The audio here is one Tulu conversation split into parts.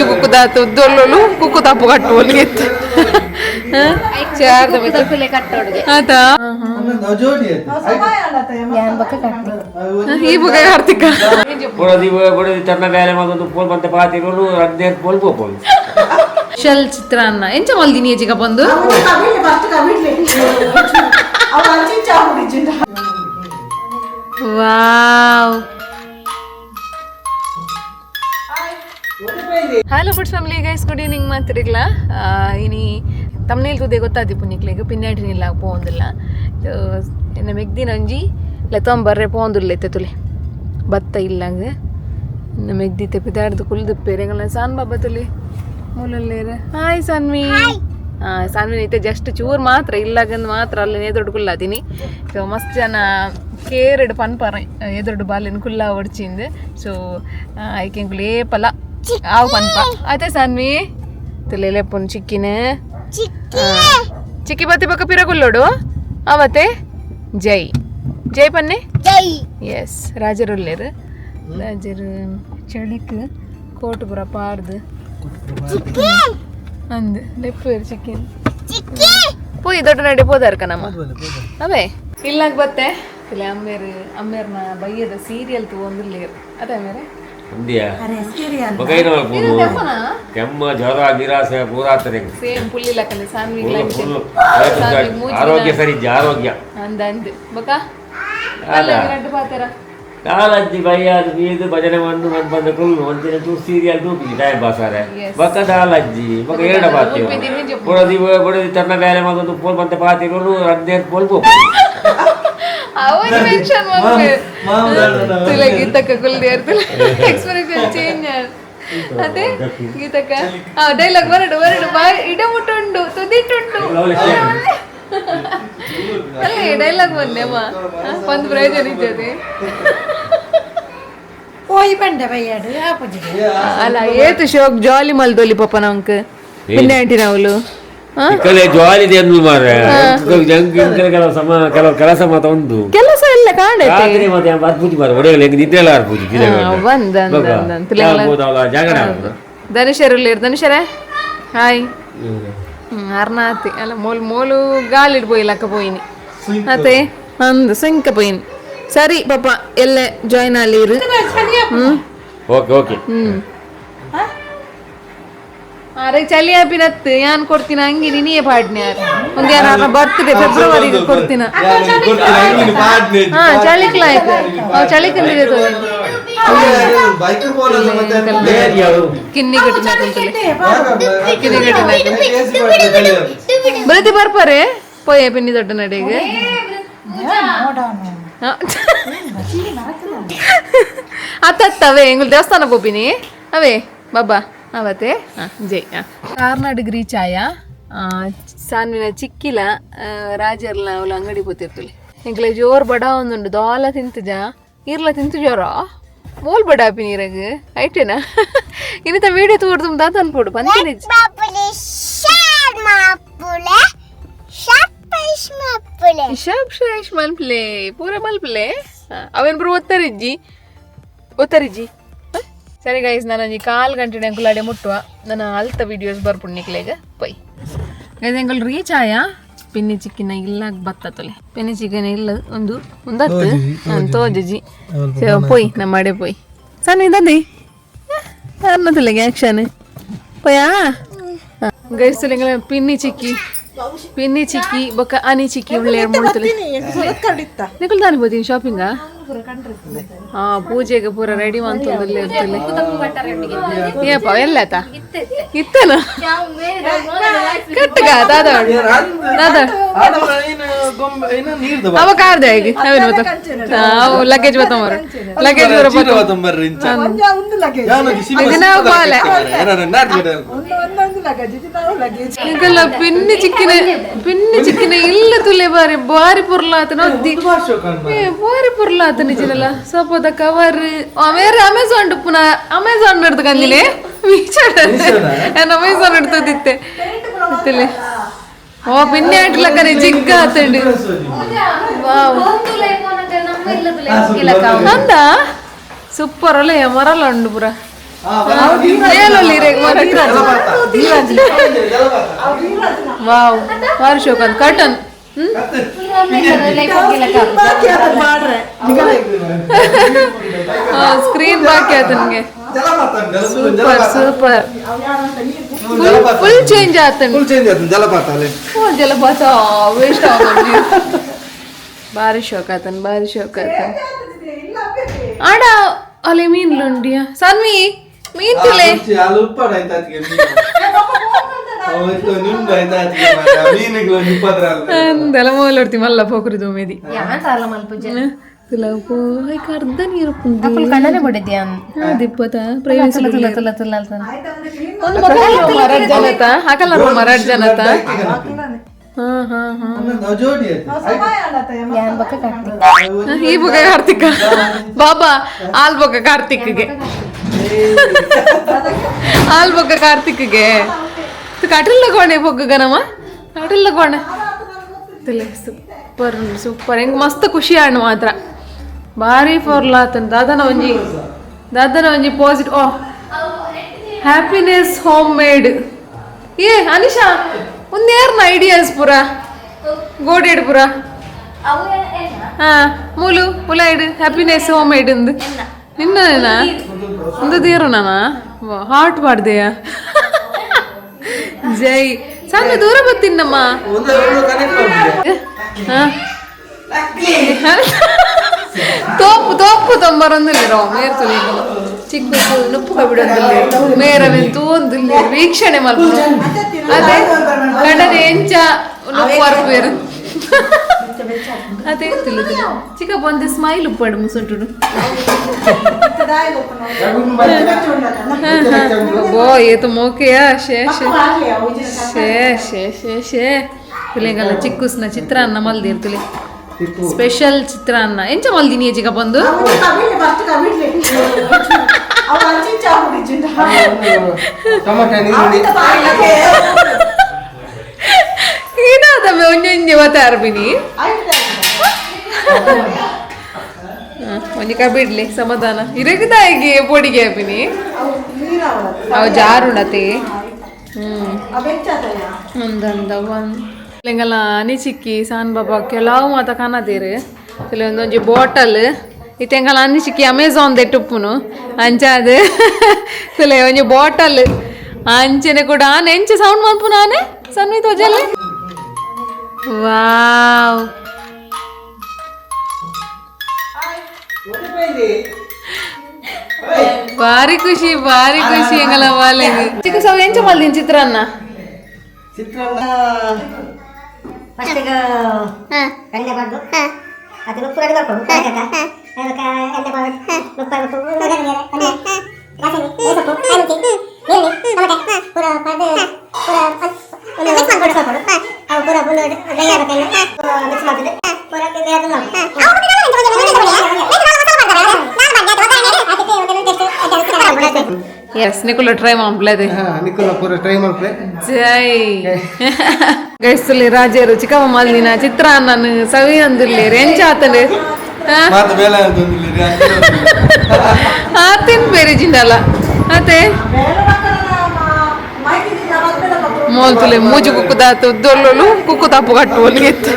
ಒಂಜಿ ಕುಕ್ಕುದಾತು ಉದ್ದೊಲ್ಲೊಲು ಕುಕ್ಕು ತಪ್ಪು ಕಟ್ಟುವಲ್ಲಿ ಇತ್ತು ಚಾರ್ದ ಕುಲೆ ಕಟ್ಟೋಡುಗೆ ಆತಾ. ಯಾನ್ ಬೊಕ್ಕ ಕಟ್ಟಿ. ಈ ಬುಗ ಕಾರ್ತಿಕ. ಬುಡದಿ ಬುಡದಿ ತನ್ನ ಬೇಲೆ ಮತ್ತೊಂದು ಪೋಲ್ ಬಂತ ಪಾತಿರೋನು 15 ಪೋಲ್ ಪೋಪೋಲು. ಶೆಲ್ ಚಿತ್ರಾನ್ನ ಎಂಚ ಮಲ್ದಿನಿ ಏಜಿಗ ಬಂದು. Wow. Hello foods family guys, good evening ಮಾತಿರಿಗ್ಲ. ಇನಿ ತಮ್ನೇಲ್ ತುದೆ ಗೊತ್ತಾದಿ ಪುಣ್ಯಕ್ಲೆಗ್ ಪಿನ್ನಾಟಿನಿಲ್ಲ ಪೋಂದಿಲ್ಲ. ಎನ್ನ ಮೆಗ್ದಿನ ಒಂಜಿ ಲೆತ್ತೊಂಬರ್ರೆ ಪೋಂದುಲ್ಲ ಇತ್ತೆ ತುಲೆ ಬತ್ತ ಇಲ್ಲಂಗ. ಎನ್ನ ಮೆಗ್ದಿ ಪಿದಾಡ್ದು ಕುಲ್ದುಪ್ಪೇರೆ ಎಂಗಲ ಸಾನ್ ಬಾಬಾ ತುಲೆ ಮೂಲಲ್ಲೇರು. ಹಾಯ್ ಸಾನ್ವಿ. ಹಾಂ, ಸಾನ್ವಿ ಇತ್ತೆ ಜಸ್ಟ್ ಚೂರು ಮಾತ್ರ ಇಲ್ಲಾಗಂದು ಮಾತ್ರ ಅಲ್ಲಿ ಎದುರು ಕುಲ್ಲಾತೀನಿ. ಸೊ ಮಸ್ತ್ ಜನ ಕೇರಡ್ ಪನ್ಪರ ಎದುರುಡು ಬಾಲೆನ್ ಕುಲ್ಲ ಒಡ್ಚಿಂದು. ಸೊ ಐಕೆಂಕುಲು ಏಪಲ ಆವು ಪನ್ಪ ಅದೇ ಸಾನ್ವಿ ತುಲೆಲೆಪ್ಪುನ್ ಚಿಕ್ಕಿನ ಚಿಕ್ಕಿ ಬತ್ತಿ ಪಕ್ಕ ಪಿರಗುಲ್ಲೋಡು ಅವತ್ತೆ ಜೈ ಜೈ ಪನ್ನೆ. ಎಸ್, ರಾಜರುಲ್ಲೇರು ರಾಜರು ಚಳಿಕ್ ಕೋಟು ಪುರ ಪಾರ್ದು ಅಂದ್ ಲೆಪ್ಪು ಚಿಕ್ಕಿನ ಪೋಯಿ ದೊಡ್ಡ ನಡೆ ಪೋದಾರ್ಕ ನಮ್ಮ ಅವೇ ಇಲ್ಲಾಗ ಬತ್ತೆ ಇಲ್ಲ. ಅಮ್ಮೇರು ಅಮ್ಮೇರ್ನ ಬಯ್ಯದ ಸೀರಿಯಲ್ ತಗೊಂಡಿಲ್ಲೇರು ಅದೇ ಅಮ್ಮೇರೆ. ಅಂದ್ಯಾ ಬಗೈನ ಪೂರು ಕೆಮ್ಮ ಜ್ವರ ನಿರಾಸೆ ಪೂರ ಆಗ್ತದೆ. ಸೇಮ್ ಪುಲ್ಲಿ ಲಕ್ಕನೆ ಸಾನ್ವಿ. ಫುಲ್ ಫುಲ್ ಆರೋಗ್ಯ ಸರಿ ಇಜ್ಜಿ ಆರೋಗ್ಯ. ಅಂದ ಅಂದ್ ಬಕ ಅಲ್ಲ. ರಡ್ಡು ಪಾತೆರ. ಕಾಲಜ್ಜಿ ಬಯ್ಯಾದು ಬೀದು ಭಜನೆ ಬಂದು ಬಂದು ಬಂದು ಕುಲ್ಲು ಒಂದಿನ ಚೂರು ಸೀರಿಯಲ್ ತೂಪಿಜಿ ಟೈಮ್ ಪಾಸ್ ಆರೆ. Yes. ಬಕ್ಕ ದಾಲಜ್ಜಿ ಬಕ್ಕ ಏಡ ಪಾತಿ ಬುಡದಿ ಬುಡದಿ ತನ್ನ ಬೇಲೆ ಮತ್ತೊಂದು ಪೋಲ್ ಬಂತ ಪಾತಿರೋನು 15 ಪೋಲ್ ಪೋಪೋಲು. ಅವನ್ ಮೆನ್ಷನ್ ಮಾಡ್ಬೇಕು ತುಲೆ ಗೀತಕ್ಕ ಕುಲ್ದಿ ತುಲೆ ಎಕ್ಸ್ಪ್ರೆಷನ್ ಚೇಂಜ್ ಅದೇ ಗೀತಕ್ಕ. ಆ ಡೈಲಾಗ್ ಬರಡು ಬರಡು ಬಾಯ್ ಇಡ ಮುಟ್ಟುಂಡು ತುದಿಟ್ಟುಂಡು ಅಲ್ಲೇ ಡೈಲಾಗ್ ಬಂದೆ ಅಮ್ಮ ಒಂದು ಪ್ರಯೋಜನ ಇದ್ದದೆ. ಹೋಯಿ ಬಂಡೆ ಬಯ್ಯಾಡು ಆಪುಜಿಗೆ. ಅಲ್ಲ, ಏತು ಶೋಕ್ ಜಾಲಿ ಮಲ್ದೊಲಿ ಪಾಪ ನಂಕ್ ಪಿನ್ನೆ ಆಂಟಿನವಳು. ಇಕ್ಕಲೆ ಜಾಲಿ ದೇನು ಮಾರ್ರೆ ಕೆಲವು ಸಮ ಕೆಲವು ಕೆಲಸ ಮಾತ ಉಂಟು. ಕೆಲಸ ಎಲ್ಲ ಕಾಣೈತೆ. ರಾತ್ರಿ ಮತ್ತೆ ಅರ್ಪೂಜಿ ಮಾರ್ರೆ ಒಡೆಯಲ್ಲ ಹೆಂಗ್ ನಿದ್ರೆ ಎಲ್ಲ ಅರ್ಪೂಜಿ. ಬಂದ ಅಂದ ಅಂದ ಜಾಗರಣ ಆಗುದು. ಧನುಷರು ಧನುಷರೇ ಹಾಯ್. ಅರ್ನಾತಿ ಅಲ್ಲ ಮೋಲ್ ಮೋಲು ಗಾಳಿಡ್ ಪೋಯಿಲಕ್ಕ ಪೋಯಿನಿ ಅತ್ತೆ ಅಂದು ಸಂಕ ಪೋಯಿನಿ. ಸರಿ ಪಾಪ ಎಲ್ಲ ಜಾಯ್ನ್ ಆಲಿರು. ಹ್ಮ್. Okay okay. ಹ್ಮ್, ಅರೆ ಚಳಿ ಆಪಿನತ್ತು ಯಾನ್ ಕೊಡ್ತೀನ ಹಂಗೆ ನೀನೇ ಪಾಡ್ನೆ ಒಂದು ಯಾರ ಬರ್ತ್ಡೇ ಫೆಬ್ರವರಿಗೆ ಕೊಡ್ತೀನ. ಹಾ, ಚಳಿಕ್ಲ ಆಯ್ತು ಚಳಿಕಂದಿದೆ. ಕಿನ್ನಿ ಗಟ್ಟಿನ ಕಿನ್ನಿ ಗಟ್ಟಿನ ಬರತಿ ಬರ್ಪಾರೆ ಪೋಯೆ ಪಿನ್ನಿ ದೊಡ್ಡ ನಡೆಗೆ. ಅತ್ತತ್ತ ಅವೇ ಎಂಗುಲ್ ದೇವಸ್ಥಾನ ಪೋಪಿನಿ ಅವೇ ಬಾಬಾ ಅವತ್ತೆ. ಹಾಂ ಜೈ. ಹಾಂ, ಕಾರ್ನಾಡ್ ರೀಚ್ ಆಯ. ಸಾನ್ವಿನ ಚಿಕ್ಕಿಲ ರಾಜರ್ಲ ಅವಳು ಅಂಗಡಿ ಪೋತಿರ್ತಲಿ. ಎಂಕ್ಲೆ ಜೋರ್ ಬಡ ಒಂದುಂಡು ದಾಲ ತಿಂತುಜ ಇರ್ಲ ತಿಂತು ಜೋರ ಮೋಲ್ ಬಡ ಆಪಿ ನೀರಾಗ ಐಟೇನಾ ಇನ್ನಿತ ವೀಡಿಯೋ ತೋರ್ದು ದಾತ ಅನ್ಪೋಡು ಪಂಚಿನ. ಶಾಪ್ ಶೇಷ್ ಮಲ್ಪ್ಲೆ ಪೂರ ಮಲ್ಪ್ಲೆ ಅವೇನ್ ಪೂರ ಒತ್ತರಿಜ್ಜಿ ಒತ್ತರಿಜ್ಜಿ. ಸರಿ ಗೈಸ್, ನಾನು ಒಂಜಿ ಕಾಲು ಗಂಟೆ ಅಂಕುಲಾಡೆ ಮುಟ್ಟುವ. ನನ್ನ ಅಲ್ತ ವಿಡಿಯೋಸ್ ಬರ್ಪುಂಡು ನಿಕ್ಲೆಗ್ ಪೊಯ್. ಗೈಸ್, ಎಂಕುಲು ರೀಚ್ ಆಯ. ಪಿನ್ನಿ ಚಿಕ್ಕಿನ ಇಲ್ಲ ಬತ್ತ ತೊಲೆ ಪಿನ್ನಿ ಚಿಕ್ಕನ ಇಲ್ಲ ಒಂದು ಒಂದತ್ತು ತೋಜುಜಿ. ಪೊಯ್ ನಮ್ಮ ಅಡೆ ಪೊಯ್ ಸಣ್ಣ ಇದ್ದಿ ಅನ್ನದಲ್ಲ ಆಕ್ಷನ್ ಪೊಯಾ. ಗೈಸ್, ತುಲೆ ಪಿನ್ನಿ ಚಿಕ್ಕಿ ಪಿನ್ನಿ ಚಿಕ್ಕಿ ಬೊಕ್ಕ ಅನಿ ಚಿಕ್ಕಿ ಉಳ್ಳೆ ಮುಳ್ತಲೆ. ನಿಕುಲ್ ತಾನೆ ಹೋತೀನಿ ಶಾಪಿಂಗಾ. ಹಾ, ಪೂಜೆಗೆ ಪೂರ ರೆಡಿ ಮಂತೊಂದುಲ್ಲೆ ಇರ್ತಲೆ. ಏಪ ಎಲ್ಲಾತ ಇತ್ತನ ಕಟ್ಟಗ ದಾದ ದಾದ ಅವ ಕಾರ್ದ ಹೇಗೆ ಅವೇನು ಬತ್ತ ಅವು ಲಗೇಜ್ ಬತ್ತಂಬರು ಲಗೇಜ್ ಬರ. ನಾವು ಬಾಲೆ ನಿಕಲ್ಲ ಪಿನ್ನಿ ಚಿಕ್ಕಿನ ಪಿನ್ನಿ ಚಿಕ್ಕಿನ ಇಲ್ಲ ತುಲೆ ಬಾರಿ ಬಾರಿ ಪುರ್ಲಾತನ ಒದ್ದಿ. ಏ, ಬಾರಿ ಪುರ್ಲಾತ ನಿಜನಲ್ಲ ಸಪೋದ ಕವರ್ ಬೇರೆ ಅಮೆಝಾನ್ ಪುನಃ ಅಮೆಝಾನ್ ಹಿಡ್ದು ಕಂದಿಲೆ ನಾನು ಅಮೆಝಾನ್ ಹಿಡ್ತದಿತ್ತೆ ತುಲೆ. ಓ ಪಿನ್ನಿ ಆಟ್ಲಕ್ಕನೆ ಜಿಗ್ಗ ಆತಂಡು. ವಾವ್ ಅಂದ ಸೂಪರ್ ಅಲ್ಲ ಮರಲ್ಲ ಉಂಡು ಪೂರ. ವಾವ್ ಬಾರಿ ಶೋಕ ಕರ್ಟನ್. ಸ್ಕ್ರೀನ್ ಬಾಕಿ ಆಯ್ತು ನಿಮಗೆ. Super super, full change ಆತನ. ಫುಲ್ ಚೇಂಜ್ ಆಯ್ತು ಜಲಪಾತ ಅಲ್ಲಿ. ಜಲಪಾತ ವೇಸ್ಟ್ ಆಗೋದು. ಬಾರಿ ಶೋಕ ಆತನ, ಬಾರಿ ಶೋಕ ಆತನ. ಆಡ ಅಲ್ಲಿ ಮೀನ್ ಲುಂಡಿಯ ಸನ್ವಿ ಮೀನ್ ತುಲೆ. ಅಲ್ಲಿ ಉಪ್ಪಾಡ ಆಯ್ತು ಆತಿಗೆ ಮೀನುಗಳು ನಿಪ್ಪದ್ರ. ಅಂದೆಲ್ಲ ಮೋಲೊಡ್ತಿ ಮಲ್ಲ ಪೋಕ್ರಿ ದುಮೇದಿ. ಯಾನ್ ಮಲ್ಪುಜೆ ತುಲಪೋ ಹೈಕ್ ಅರ್ಧ ನೀರು. ಅಕುಲು ಕಣ್ಣನೆ ಬಡಿದ್ಯಾ? ದಿಪ್ಪತ ಪ್ರೈವೇಸಿ. ತುಲ ತುಲ ತುಲ ತುಲ. ಒಂದು ಮರಡ್ ಜನತ ಹಾಕಲ್ಲ, ಮರಡ್ ಜನತ. ಹಾ ಹಾ ಹಾ. ಜೋಡಿ. ಯಾನ್ ಬಕ್ಕ ಕಾರ್ತಿಕ್. ಈ ಬೊಕ ಕಾರ್ತಿಕ ಬಾಬಾ ಆಲ್ ಬೊಕ ಕಾರ್ತಿಕ್ಗೆ, ಆಲ್ ಬೊಕ ಕಾರ್ತಿಕ್ಗೆ ಕಟಲ್ ಕೋಣೆ ಬೊಕ್ಕ ನಮ್ಮ ಕಟಲ್ ಕೋಣೆ. ಸೂಪರ್ ಸೂಪರ್, ಹೆಂಗ್ ಮಸ್ತ್ ಖುಷಿ ಆಣ್ ಮಾತ್ರ. ಭಾರಿ ಫೋರ್ಲಾತನ್ ದಾದನ ಒಂಜಿ, ದಾದನ ಒಂಜಿ ಪಾಸಿಟಿವ್. ಓ happiness home made. ಏ ಅನಿಶಾ, ಒಂದೇರ್ನ ಐಡಿಯಾಸ್ ಪೂರ ಗೋಡೆಡ್ ಪೂರ. ಹಾ ಮೂಲು ಉಲಾಯ್ಡ್ happiness home made ಇಂದು ನಿನ್ನ ಒಂದು ತೀರು ನಾನ ಹಾರ್ಟ್ ಮಾಡ್ದೆಯ. ಜೈ ಸಣ್ಣ ದೂರ ಬರ್ತೀನಮ್ಮ. ತೋಪು ತೋಪು ತೊಂಬರೊಂದಿಲ್ಲ ಮೇರ್ ತುಳಿಗಳು ಚಿಕ್ಕ ನುಪ್ಪು ಕಬಿಡೊಂದಿಲ್ಲ ಮೇರವೆ ತೂಂದಿಲ್ಲ ವೀಕ್ಷಣೆ ಮಲ್ಪ. ಅದೇ ಕಡನೆ ಎಂಚ ನುಪ್ಪು ಅರ್ಪೇರು ಅದೇ ತುಳು ಚಿಕ್ಕ ಬಂದೆ ಸ್ಮೈಲ್ ಉಪ್ಪಾಡು ಮುಸುಂಟುಡು. ಓ ಏತು ಮೋಕೆಯಾ. ಶೇ ಶೇ ಶೇ ಶೇ ಶೇ ಶೇ. ತುಳಿಗಲ್ಲ ಚಿಕ್ಕುಸ್ನ ಚಿತ್ರಾನ್ನ ಮಲ್ದಿರ್ತುಲಿ, ಸ್ಪೆಷಲ್ ಚಿತ್ರಾನ್ನ ಎಂಚ ಮಲ್ದಿನಿ ಚಿಕ್ಕ ಬಂದು. ಏನಾದಮ್ಮೆ ಒಂಜೊಂಜಿ ಅವತಾರ್ಬಿನಿ ಒಂಜಿ ಕಬಿಡ್ಲಿ ಸಮಾಧಾನ ಇರಗದಾಗಿ ಪೊಡಿಗೆ ಆಪಿನಿ ಅವು ಜಾರುಣತೆ. ಒಂದಂದ ಒಂದ್ ಎಂಗಲ ಅನಿ ಚಿಕ್ಕಿ ಸಾನ್ ಬಾಬಾ ಕೆಲವು ಮಾತ ಕಾಣತೀರು. ಒಂದೊಂಜಿ ಬಾಟಲ್ ಇತ್ತೆ ಎಂಗಲ ಅನಿ ಚಿಕ್ಕಿ ಅಮೆಝಾನ್ ದೆಟ್ಟುಪ್ಪುನು ಅಂಚಾದ್ ತುಲೆ ಒಂಜಿ ಬಾಟಲ್ ಅಂಚನೆ ಕೂಡ ಆನೆ ಎಂಚ ಸೌಂಡ್ ಮನ್ಪುನು ಆನೆ ಸನ್ವಿ ತೋಜಲ್ಲಿ. ವಾವ್ ಭಾರಿ ಖುಷಿ, ಭಾರಿ ಖುಷಿ ಎಂಗಲ ಬಾಲೆಗೆ. ಚಿಕ್ಕ ಸವ್ ಎಂಚ ಮಲ್ದಿನ ಚಿತ್ರಾನ್ನ? ಚಿತ್ರಾನ್ನ ಫಸ್ಟಿಗೆ ಎಣ್ಣೆ ಬಡ್ದು ಅದು ಉಪ್ಪು ರೆಡಿ ಮಾಡ್ಕೊಂಡು ಅದಕ್ಕೆ ಎಣ್ಣೆ ಬಡ್ದು ಉಪ್ಪು ಪೂರ ಪಡೆದು ಪೂರ ಮಿಕ್ಸ್ ಮಾಡ್ಕೊಂಡು ಅವು ಪೂರ ಫುಲ್ ಡ್ರೈ ಆಗಬೇಕು, ಮಿಕ್ಸ್ ಮಾಡ್ತಿದ್ದೆ ಪೂರ. S ನಿಕುಲ try ಮಾಡ್ಲದೆ. ನಿಕುಲ ಪೂರ ಟ್ರೈ ಮಾಡ್ಲೆ. ಜೈ ಗೈಸ್ತುಲಿ ರಾಜರು ಚಿಕ್ಕಮ್ಮ ಮಲ್ದಿನ ಚಿತ್ರಾನ್ನನು ಸವಿ ಅಂದಿರ್ಲಿ ಎಂಚ ಆತನು. ಮಾತು ಬೇಲೆ ಆತಿನ್ ಬೇರೆ ಜಿಂಡಲ ಅತೆ ಮೋಲ್ತುಲೆ ಮೂಜು ಕುಕ್ಕುದಾತು ಉದ್ದೊಲ್ಲೊಲು ಕುಕ್ಕು ತಪ್ಪು ಕಟ್ಟು ಒಲಿಗೆತ್ತು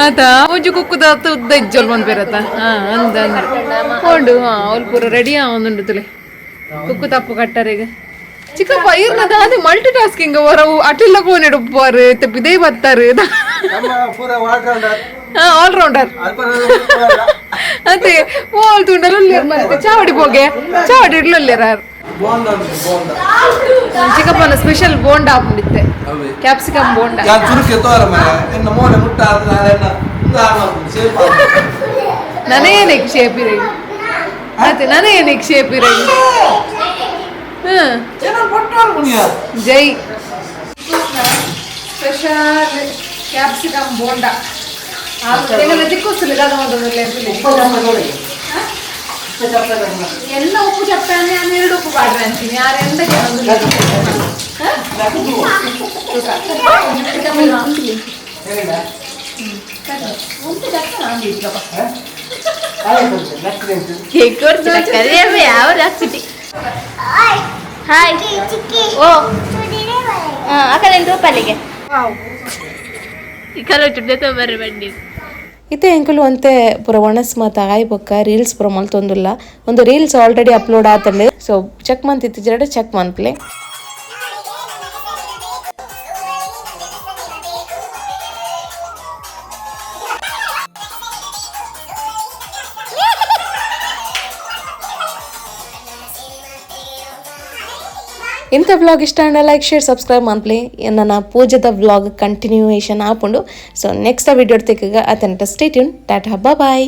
ಆತ ಮೂಜು ಕುಕ್ಕುದಾತು ಉದ್ದ ಇಜ್ಜೊಲ್ ಬಂದ್ ಬೇರತ. ಹಾ ಅಂದ ಅಂದ ಹೋಂಡು. ಹಾ ಅವ್ಲು ಪೂರ ರೆಡಿ ಆವೊಂದುಂಡು ತುಲೆ ಕುಕ್ಕು ತಪ್ಪು ಕಟ್ಟರಿಗೆ. ಚಿಕ್ಕಪ್ಪ ಇರ್ನದ ಅದೇ ಮಲ್ಟಿ ಟಾಸ್ಕಿಂಗ್ ಹೊರವು ಅಟಿಲ್ಲ ಕೋನೆಡು ಉಪ್ಪಾರು ಬಿದೇ ಬತ್ತಾರೆ. ಆಲ್ ರೌಂಡರ್ ಅದೇ ಓಲ್ ತುಂಡಲು ಮತ್ತೆ ಚಾವಡಿ ಪೋಗೆ ಚಾವಡಿ ಇಡ್ಲೊಲ್ಲೇರ. ಚಿಕ್ಕಪ್ಪನ ಸ್ಪೆಷಲ್ ಬೋಂಡ ಆಪುಂಡಿತ್ತೆ, ಕ್ಯಾಪ್ಸಿಕಮ್ ಬೋಂಡ. ನನಗೇನಕ್ಕೆ ಶೇಪ್ ಇರ ಅದೇ ನನಗೇನಕ್ಕೆ ಶೇಪ್ ಇರ. ಜೈ ಸ್ಪೆಷಲ್ ಕ್ಯಾಪ್ಸಿಕಮ್ ಬೋಂಡ ಎಲ್ಲ ಉಪ್ಪು ಚಪ್ಪಾನೆ ಹನ್ನೆರಡು ಉಪ್ಪು ಪಾಡ್ರೆ ಅಂತೀನಿ ಯಾರು ಎಂತ. ಹಾಯ್. ಓ, ಅಕಲೆನ್ ರೂಪಾಲಿಗೆ ಇತ್ತೆ ಎಂಕುಲು ಒಂತೆ ಪೂರ ಒಣಸ್ ಮಾತ ಆಯ್ ಬೊಕ್ಕ ರೀಲ್ಸ್ ಪೂರ ಮಲ್ತೊಂದುಲ್ಲ. ಒಂದು ರೀಲ್ಸ್ ಆಲ್ರೆಡಿ ಅಪ್ಲೋಡ್ ಆತಂಡು. ಸೊ ಚೆಕ್ ಮಂತಿತ್ತಿಜರಡ ಚೆಕ್ ಮನ್ಪ್ಲೆ. ಇಂಥ ವ್ಲಾಗ್ ಇಷ್ಟ ಆಂಡ ಲೈಕ್, ಶೇರ್, ಸಬ್ಸ್ಕ್ರೈಬ್ ಮನ್ಪ್ಲೆ. ನನ್ನ ಪೂಜೆದ ವ್ಲಾಗ್ ಕಂಟಿನ್ಯೂಯೇಷನ್ ಆಪುಂಡು. ಸೊ ನೆಕ್ಸ್ಟ್ ವಿಡಿಯೋ ತಿಕ್ಕಗ ಅತನಟ. Stay tune. Tata, boy.